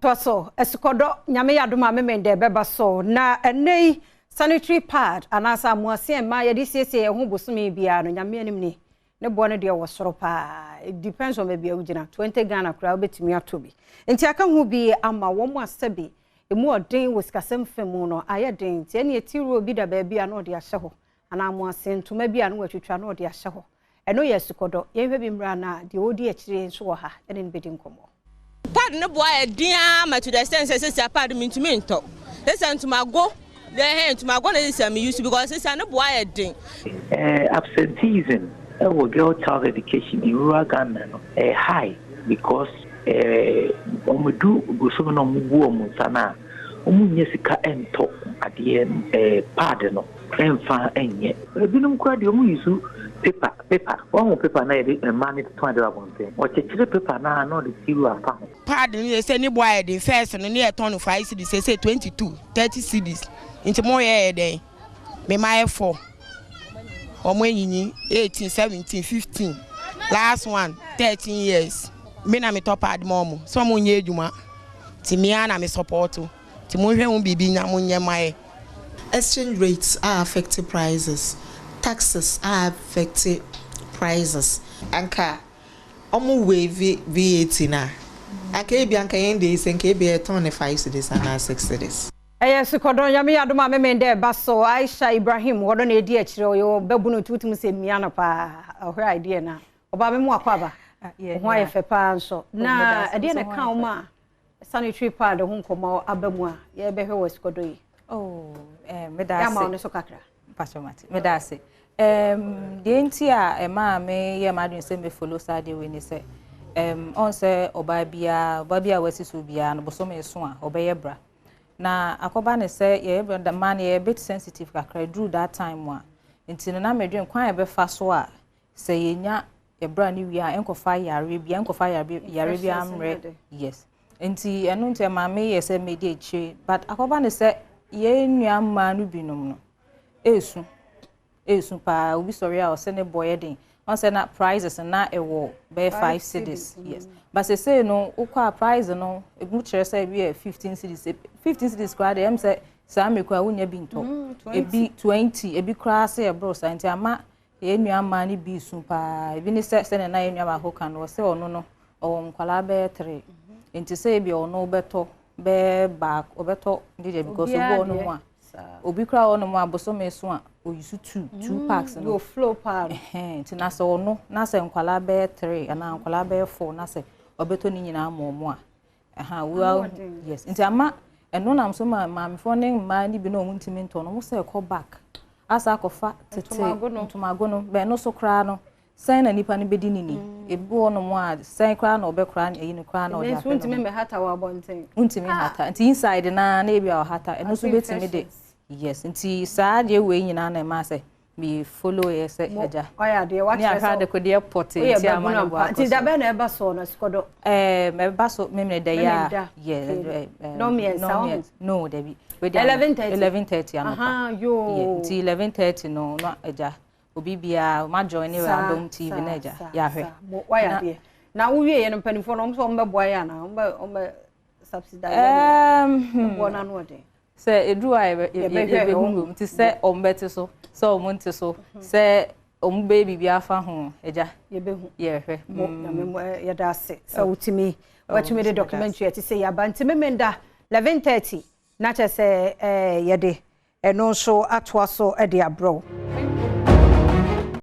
Toa so, Asukɔdɔ, Nyame yɛ adom a Memenda ɛbɛba so. Na ɛnnɛ yi, sanitary pad anaasɛ amoaseɛ mmaa yɛde siesie yɛn ho bosome biara no, Nyame anim ni, ne boɔ no deɛ wɔ soro paa. It depends on baabi a wogyina. 20 Ghana koraa wobɛtumi atɔ bi. Nti aka ho bi ama wɔn a sɛbi emu ɔden wɔ sikasɛm fam mu no ayɛ den. Nti ɛne eti roll bi da baabi a na ɔde ahyɛ hɔ anaa amoaseɛ ntoma bi a na watwitwa na ɔde ahyɛ hɔ. Ɛno yɛ Asukɔdɔ. Yɛnhwɛ bi mmra na deɛ ɔdi akyire nso wɔ ha ɛne no bɛdi nkɔmmɔ. Pad no boa yɛ den ara ma to the extent sɛ sɛsia pad mentumi ntɔ. Sɛsia ntomago deɛ ntomago na sɛsia me use because sɛsia no boa yɛ den. Absenteeism ɛwɔ girl child education in rural Ghana no ɛyɛ high because wɔn du bosom na wɔn bu wɔn nsa no a, wɔn nyɛ sika ntɔ adeɛ pad no ɛnfa nyɛ. Ebinom koraa deɛ, wɔn use paper. Wɔn ho paper na yɛde mmaa no toto adeɛ wɔ abɔnten, wɔkyekyere paper naa na ɔde tissue afa ho. Pad no yɛ sɛ ne bo ayɛ den. First no ne yɛtɔn no 5 cedis, sɛ 22, 30 cedis. Nti mo yɛ yɛ dɛn? Mema yɛ four, ɔmo anyinyi 18, 17, 15, last one 13 years. Me na metɔ pad ma ɔmo sɛ ɔmo nyɛ adwuma, nti mea na me support, nti monhwɛ ho biribi nya mo nyɛ ma yɛ. Exchange rates are affecting prices, taxes are affecting prices. Anka ɔmo waive VAT na anka ebi anka yɛn de sɛ nka ebi yɛtɔn ne 5 cedis anaa 6 cedis. Ɛyɛ Sukɔdɔ. Nyame yɛ adom a Memenda ɛba so. Aisha Ibrahim wɔdɔ na ɛdi akyirɛ, ɔyɛ ɔbɛbu no tutum sɛ mmia no paa. Ɔhwɛ idea na ɔbaa me mu akɔ aba ho ayɛ fɛ paa nso. Na ɛdeɛ na ka wo ma sanitary pad ho nkɔmmɔ aba mu a yɛbɛhwɛ wɔ Sukɔdɔ yi? Oh, meda ase. Yɛama wo no so kakra. Pastor Mate, meda ase. Deɛ nti a ɛmaa me yɛ m'adwene sɛ me follow saa deɛ wei ni sɛ, ɔn sɛ ɔbaa biara wasi so biara no, bosome so a ɔbɛyɛ bra. Na akɔba ne sɛ yɛyɛ bra mmaa no, yɛyɛ bit sensitive kakra duru that time a. Nti no na medwene kwan a yɛbɛfa so a sɛ yɛnya yɛbra no wie a, ɛnkɔfa yareɛ bi, ɛnkɔfa yare bi ammerɛ. Yes. Nti ɛno nti ɛmaa me yɛ sɛ medi akyire, but akɔba ne sɛ yɛn nua mmaa no binom no esu paa. Obi sɔre a ɔsɛ ne bɔ yɛ den. Wɔn sɛ na prices na ɛwɔ bɛyɛ 5 cedis, yes, but sese no wokɔ a, price no ebi kyerɛ sɛ ebi yɛ 15 cedis. 15 cedis koraa deɛ, ɛm sɛ saa mmiri koraa wonya bi ntɔ. Ebi 20, ebi koraa sɛ ɛboro saa. Nti ama yɛn nua mmaa no bi su paa. Ebi ne sɛ sɛnea na yɛn nua baako ka no, ɔsɛ ɔno no ɔwɔ nkwadaa bɛyɛ three, nti sɛ ebi ɔno bɛtɔ bɛɛ baako, ɔbɛtɔ ne deɛ because obi wɔ ɔno mu a, obi koraa wɔ ɔno mu a bosome so a oyi so two packs no. Yo, flow pad. Ɛhɛn, nti na sɛ ɔno na sɛ nkwadaa bɛyɛ three anaa nkwadaa bɛyɛ four na sɛ ɔbɛtɔ ne nyinaa ma ɔmo a, ɛha well, yes. Nti ama ɛno nam so ma maamefoɔ ne mmaa ne bi na ɔmo ntumi ntɔ no, ɔmo sɛ ɛkɔ back asa akɔfa tete ntomago no. Bɛn no so koraa no, sɛn na nipa no bɛdi ne ni? Ebi wɔ nom a, sɛn koraa na ɔbɛkora ɛyi no koraa na ɔde ahwɛ no? Ntumi mmɛhata wɔ abɔnten. Ntumi hata, nti inside naa na ebi a ɔhata, ɛno nso bɛtumi de, yes. Nti saa adeɛ wei nyinaa na ɛma sɛ me follow yɛ sɛ agya. Ɔyɛ adeɛ wakyerɛ sɛ ne ahwɛ adekodeɛ pɔte nti ama ne bɔ akɔ so. Nti dabɛn na ɛba so no, Asukɔdɔ? Ɛba so Memene da yi a yɛ. Nɔmmiɛnsa ɔho? No, dabi. 11:30. 11:30 anɔpa. Yoo. Nti 11:30 no na agya obi biara ma join ne Adom TV na agya yɛahwɛ. Wayɛ adeɛ. Na wowie yɛ no, mpanimfoɔ no, ɔmo sɛ ɔmo bɛboa yɛ anaa ɔmo bɛ subsidize boɔ no ano ɔden? Sɛ eduru a yɛbɛhu wom, nti sɛ ɔmo bɛte so, sɛ ɔmo nte so, sɛ ɔmo bɛyɛ biribi afa ho, agya. Yɛbɛhu. Yɛhwɛ. Mo Nyame yɛda ase sɛ wotumi watumi de documentary ɛte sɛ yɛaba. Nti Memenda 11:30 na kyerɛ sɛ yɛde ɛno nso atoa so de abrɛw.